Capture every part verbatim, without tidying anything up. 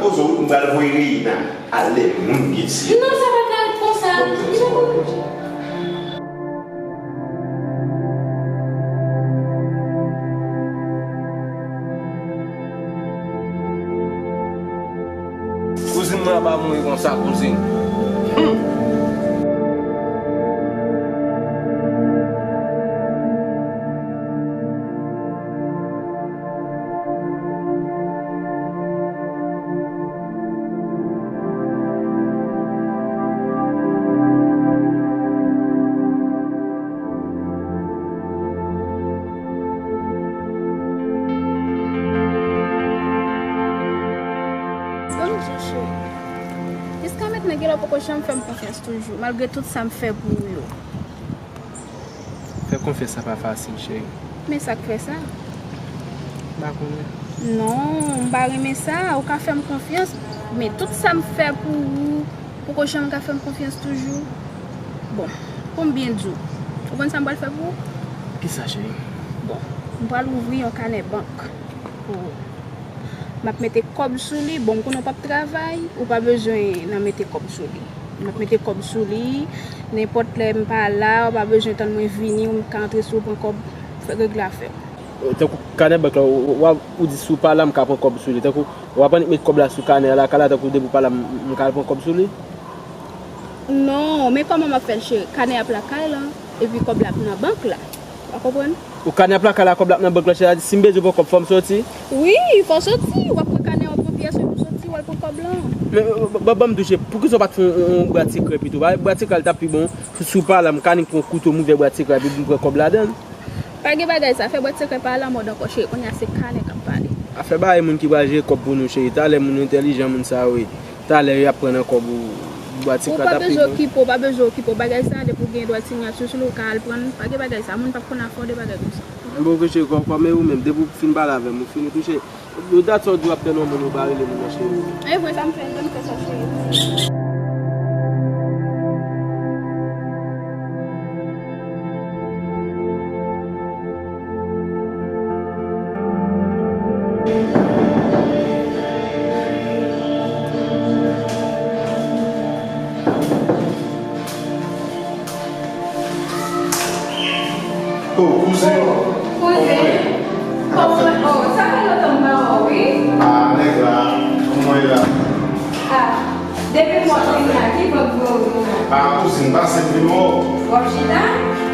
Pozo, m pral voye Reina al lè moun ki di. Non, sa pa ka ret konsa. Kouzin mwen ap mouri konsa, kouzin. Hmm. Ban m di w, cheri. Jiskamentnan, gen lè w poko janm fè m konfyans toujou, malgre tout sa m fè pou ou yo. Fè konfyans sa pa fasil, cheri. Men sa k fè sa? M pa konnen. Non, m pa renmen sa. Ou ka fè m konfyans, men tout sa m fè pou ou, ou poko janm ka fè m konfyans toujou. Bon, pou m byen di w, ou konn sa m pral fè pou ou? Kisa, cheri? Bon, m pral ouvri yon kanè bank pou ou. M ap mete kòb sou li. Bon, m konnen w p ap travay, ou pa bezwen nan mete kòb sou li. M ap mete kòb sou li, nenpòt lè m pa la, ou pa bezwen tann mwen vini, ou m ka antre sou ou pran kòb, fè regle afè w. Tankou kanè bank la, ou, ou, ou di si w pa la, m ka pran kòb sou li. Tankou w ap annik met kòb la sou kanè a lakay la, tankou depi w pa la, m, m ka al pran kòb sou li? Non, men kòman m ap fè l, cheri? Kanè ap lakay la, epi kòb la ap nan bank la. Ou konprann? Ou kanè ap lakay la, kòb la ap nan bank la, sètadi si m bezwen pran kòb, fò m soti? Wi, fò w soti. W ap pran kanè, w ap pran pyès, epi w soti, w al pran kòb lan. Men, ban, ban m touche, poukisa w pa t fè yon, yon bwat sekrè pito? Bwat sekrè a, l t ap pi bon. Si w pa la, m ka annik pran kouto, m ouvè bwat sekrè a, epi m pran kòb ladan l. Pa gen bagay sa, fè bwat sekrè pa alamòd ankò, cheri. Kounye a se kanè k ap pale. Afè bagay moun ki pral jere kòb pou nou, cheri. Talè moun entèlijan, moun sa yo ye. Talè y ap pran nan kòb ou, bwat sekrè a t ap pi bon. Ou pa bezwen okipe w, pa bezwen okipe w. Bagay sa, depi w gen dwa siyati sou li, ou ka al pran l. Pa gen bagay sa, moun p ap konn afè w de bagay konsa. Bon, ok, cheri, kòm, kòm e ou menm, depi w fin pale avè m, ou fini touche. Yo dat sa w di w ap pèdi yon moun, ou pa rele moun nan, cheri. E vre, sa m fè, m fè sa, cheri. Oh, kouzin. Oh, kouzin. Kòman, oh, sa fè lontan m pa wè w, wi. Ah, nèg la, kòman w ye la? Ah, depi m wè w vin la, ki vant gwo w vin la? Ah, kouzin, pase m vin wè w. W ap chita?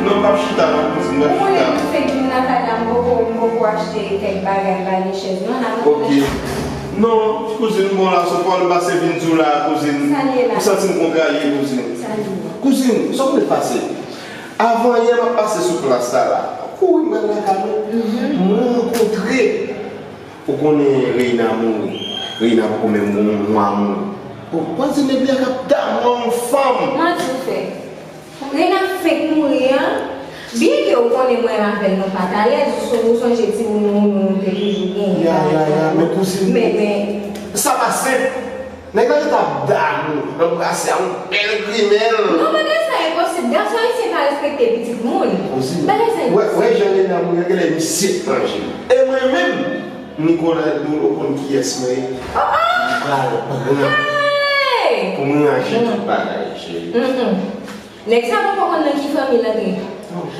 Non, m p ap chita, non, kouzin, m p ap chita. Ou konnen tout fèt vin lakay la, m poko, m poko achte kèk bagay, m pa gen chèz, non, nan. Ok. Non, kouzin, m bon la, sou pòl, m pase vin di w la, kouzin. Sa l ye la? M santi m kontrarye, kouzin. Sa l ye? Kouzin, sa w vle pase? Avan yè, m ap pase sou plas sa la. Kouri m pral lakay mwen. Mhm. Mwen rankontre. Ou konnen Reina mouri. Reina poko menm gon mwa mouri. Ou panse nèg la k ap damou yon fanm? Manti w fè. Reina fenk mouri an. Byenke ou konnen mwen avè l nou pa t alèz, ou son-, ou sonje timoun nou, nou, nou te toujou genyen. Ya, ya, ya, men kouzin. Men, men. Sa pa senp. Nèg la gentan ap damou, anbrase a yon bèl grimèl. Non, bagay sa enposib. Gason ayisyen pa respekte pitit moun. Bagay sa enposib. Wè, wè jan Reina mouri an, genlè misye t manje. E mwen menm, Nicolas Dolo konn kiyès mwen ye. Oh, oh! M pral pran pou m ranje tout bagay, cheri. Mm, mm. Nèg sa poko konn nan ki fanmi l antre.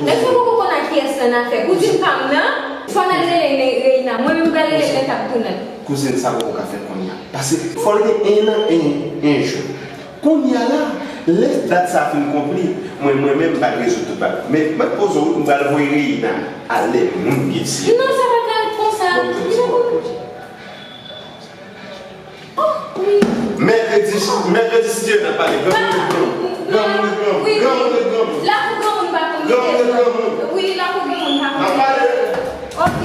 Nèg sa poko konn ak kiyès l annafè. Kouzin pa m nan, fò n al rele Reina. Mwen menm m pral rele l lè n t ap tounen. Kouzin, sa poko ka fèt kounye a. Paske fò l gen en an, en, en jou. Kounye a la, lè dat sa fin konpli, mwen, mwen menm m pral rezoud tout bagay. Men, mèt poze w, m pral voye Reina al lè moun ki di. Non, sa pa ka ret konsa. Mèkredi, mèkredi, si Dye vle, n ap pale. Granmoun, granmoun, granmoun, granmoun, granmoun. Lakou granmoun pa konn. Granmoun, granmoun. Wi, lakou granmoun pa konn. N ap pale. Ok.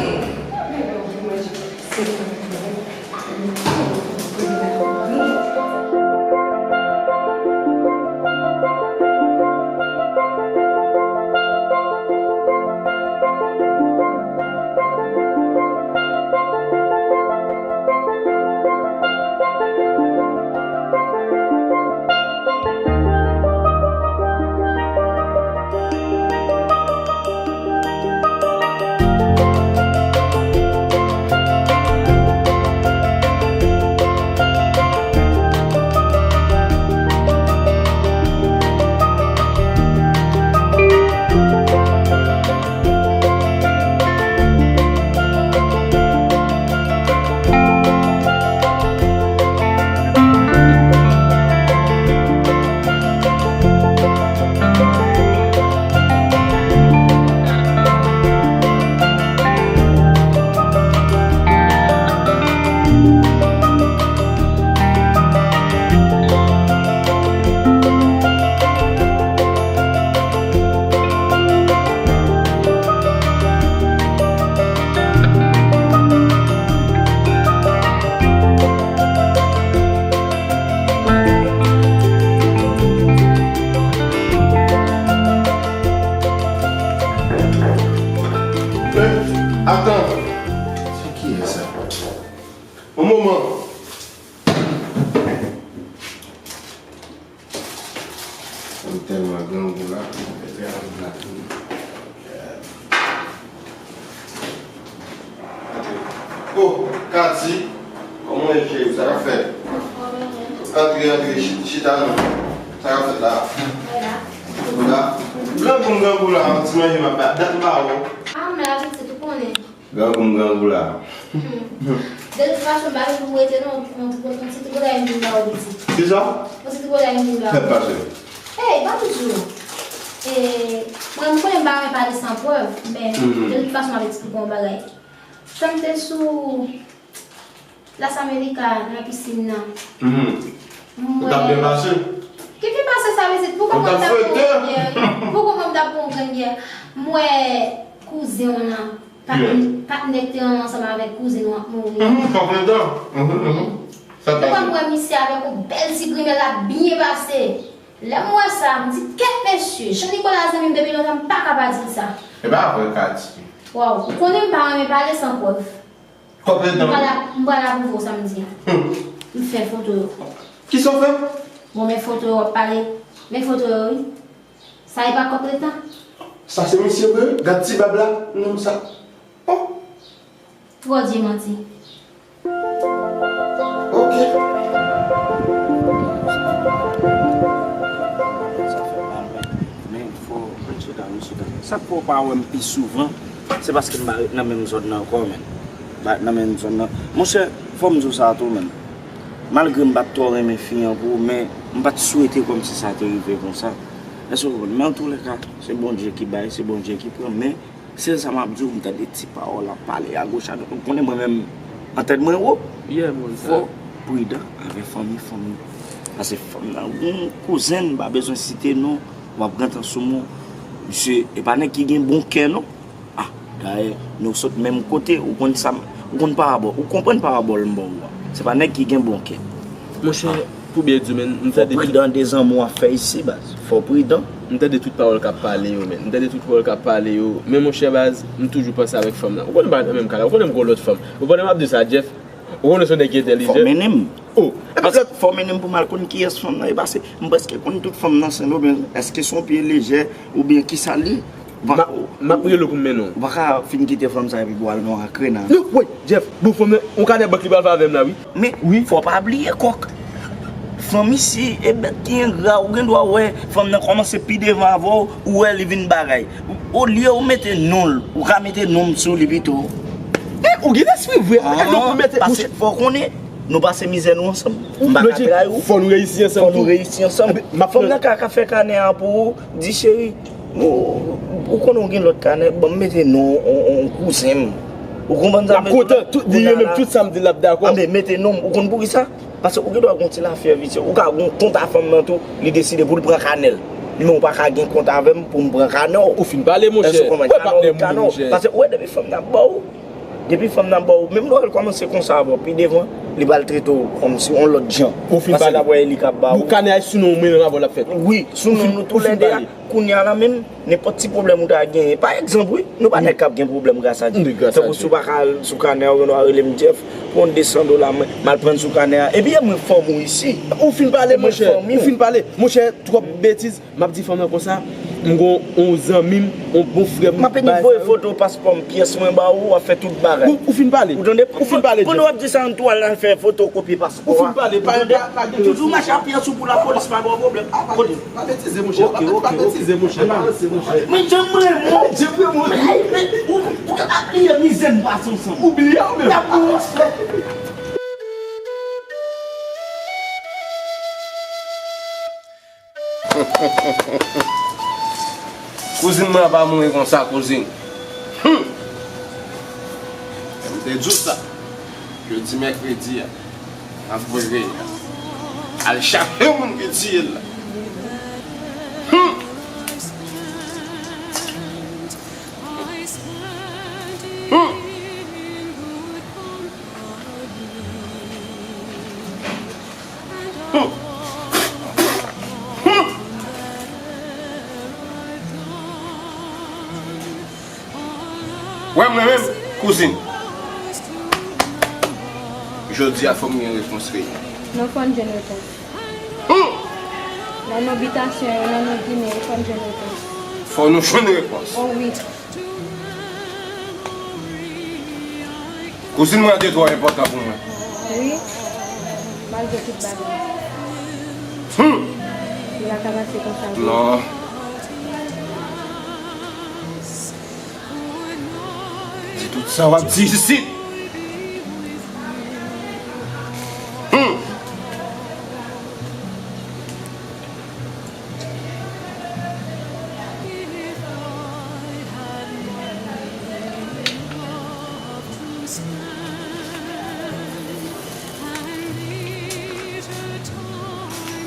Cheri, sa k ap fèt? Antre, antre, chi- chita non. Sa k ap fèt la? Ou la? Grangou m grangou la, yon ti manje m ap bay. Dat m pa wè w. Ah, m la, pitit, ou konnen. Grangou m grangou la. De tout fason, m pa vin pou rete non, yon ti tripotay m vin ba ou, pitit. Kisa? Yon ti tripotay m vin ba ou. Fèt pase. Ey, ban m di w. E, mwen, m konnen m pa renmen pale san prèv, men de tout fason, m ap eksplike w yon bagay. Tan m te sou Las Américas nan pisin nan. Ou t ap byen pase? Ki byen pase sa, pitit? Pou kòman m t ap pran yon byè? Pou kòman m t ap pran yon grenn byè? M wè kouzen w lan, patnè k te ansanm avèk kouzen w ap mouri. Kòk letan. Pou kòman m wè misye avèk yon bèl ti grimèl, l ap byen pase. Lè m wè sa, m di, kèt mesye, Jean Nicolas zanmi m depi lontan, m pa ka pa di l sa. E pa vre, Katie. Waw, ou konnen m pa renmen pale san prèv. Kòk letan. M pral ap- m pral apwouve w sa m di a. M fè foto yo. Kisa w fè? Bon, men foto yo w ap pale. Men foto yo, wi. Sa e pa kòk letan? Sa se misye vre? Gad ti bab la, nonm sa. Oh! Twò di manti. Ok. Sa fè mal, men, men fò mwen chita, mwen chita. Sa k fè w pa wè m pi souvan, se paske m pa ret nan menm zòn nan ankò, men. M pa ret nan menm zòn nan. Monchè, fò m di w sa tou, men. Malgre m pa t twò renmen fi an pou ou, men m pa t swete kòmsi sa te rive konsa. Èske w konprann? Men antoulèka, se Bondye ki bay, se Bondye ki pran, men sèl sa m ap di w, m tande ti pawòl ap pale agoch adwat. Ou konnen mwen menm, an tèt mwen wo. Fò pridan avèk fanmi fanm nan. Paske fanm nan, yon kouzen m pa bezwen site non, w ap rantre sou mwen. Misye, e pa nèg ki gen bon kè non. Ah, dayè, nou sot menm kote, ou konn sa m, ou konn parabòl, ou konprann parabòl m ba w a. Se pa nèg ki gen bon kè. Monchè, pou byen di w, men, m tande tout. Fò pridan de zanmi w ap fè isi, baz. Fò pridan. M tande tout pawòl k ap pale yo, men. M tande tout pawòl k ap pale yo. Men, monchè, baz, m toujou panse avèk fanm nan. Ou konnen m pa nan menm kay la. Ou konnen m gen yon lòt fanm. Ou konnen m ap di sa, Jeff. Ou konnen se yon nèg ki entèlijan. Fò mennen m. Oh, epi lòt. Fò mennen m pou m al konn kiyès fanm nan ye, paske m prèske konn tout fanm nan Sendomeng. Èske se yon pye lejè oubyen kisa l ye? M ap, m ap rele w pou m mennen w. Ou pa ka fin kite fanm sa epi pou w al nan yon akrena. Non, woy, Jeff, bon fanm nan, yon kanè bank li pral fè avè m la, wi. Men, fò w pa bliye kòk. Fanm isi e bèt ki engra, ou gen dwa wè fanm nan kòmanse pi devan avè w, ou wè li vin bagay. Olye ou mete non l, ou ka mete non m sou li pito. E, ou gen lespri vre, e non pou mete. Paske fò w konnen, nou pase mizè nou ansanm. M pa ka trayi w. Fò nou reyisi ansanm tou. Fò nou reyisi ansanm. Fanm nan ka, ka fè kanè a pou ou, di cheri, ou, ou konnen w gen lòt kanè, ban m mete non yon, yon kouzen m. Ou konprann sa m vle di w la? L ap kontan, tout, li menm tout sa m di l ap dakò. Anben, mete non m, ou konn poukisa? Paske ou gen dwa gen yon ti lafyèv isi. Ou ka gen yon kont a fanm nan tou, li deside pou l pran kanè l. Li menm ou pa ka gen kont avè m pou m pran kanè w. Ou fin pale, monchè. Èske w konprann? Kanè w, kanè w. Paske ou wè depi fanm nan ap ba w, depi fanm nan ap ba w, menm lè w kòmanse konsa avè w, pi devan, li pral trete w kòmsi yon lòt jan. Ou fin pale. Paske l ap wè e li k ap ba w. Kanè a sou non w, menm avè w l ap fèt. Wi, sou non nou toulède a. Kounye a la menm, nenpòt ti pwoblèm ou ta genyen. Pa egzanp, wi, nou pa nèg k ap gen pwoblèm gras a Dye. Tankou si w pa ka al sou kanè a, ou gen dwa rele m Jeff, pou yon de san dola, mwen, m al pran sou kanè a. Epi e mwen fanm ou isi. Ou fin pale, monchè. Ou fin pale. Monchè, twòp betiz. M ap di fanm nan konsa, m gon yon zanmi m, yon bon frè m. M ap vin voye foto paspò m, pyès mwen ba ou, w ap fè tout bagay. Ou, ou fin pale. Ou tande? Ou fin pale, Jeff. Pandan w ap di sa, ann tou al fè foto kopi paspò a. Ou fin pale, pa, pa, pa gen. Toujou mache ak pyès ou pou lapolis pa ba w pwoblèm. Kote? Pa betize, monchè. Ok, ok, ok. Pa betize, monchè. Pa ranse, monchè. Men jan m renmen w. Jan m renmen w. Ou, ou ka pa bliye mizè n pase ansanm. Ou bliye w menm. N ap mouri. Kouzin mwen ap mouri konsa, kouzin. Humm! M te di w sa. Jodi mèkredi a, m ap voye al chache moun ki tiye l la. Humm! Humm! Humm! Humm! Wè mwen menm, kouzin. Jodi a fò m gen repons reyèl. Non, fò n jwenn repons. Humm! Nan non bitasyon yo, nan non Ginen yo, fò n jwenn repons. Fò nou jwenn repons. Oh wi. Kouzin mwen an te twò enpòtan pou mwen. Wi. Malgre tout bagay. Hmm. Li pa ka pase konsa vre. Non. Di tout sa w ap di isit. Hmm.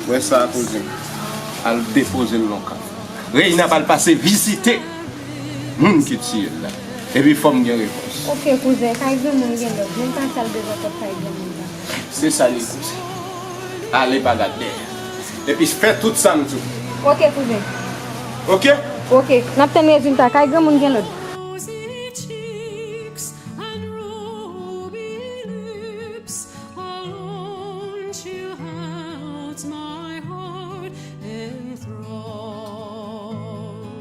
Wè sa, kouzen. Al depoze l nan kan. Reina pral pase vizite moun ki tiye l la. Epi fò m gen repons. Ok, kouzen, kay granmoun gen lòd. Menm pa sa l bezwen kòb kay granmoun la. Se sa li, kouzen. Ale pa gad dèyè. Epi fè tout sa m di w. Ok, kouzen. Ok? Ok, n ap tann rezilta. Kay granmoun gen lòd.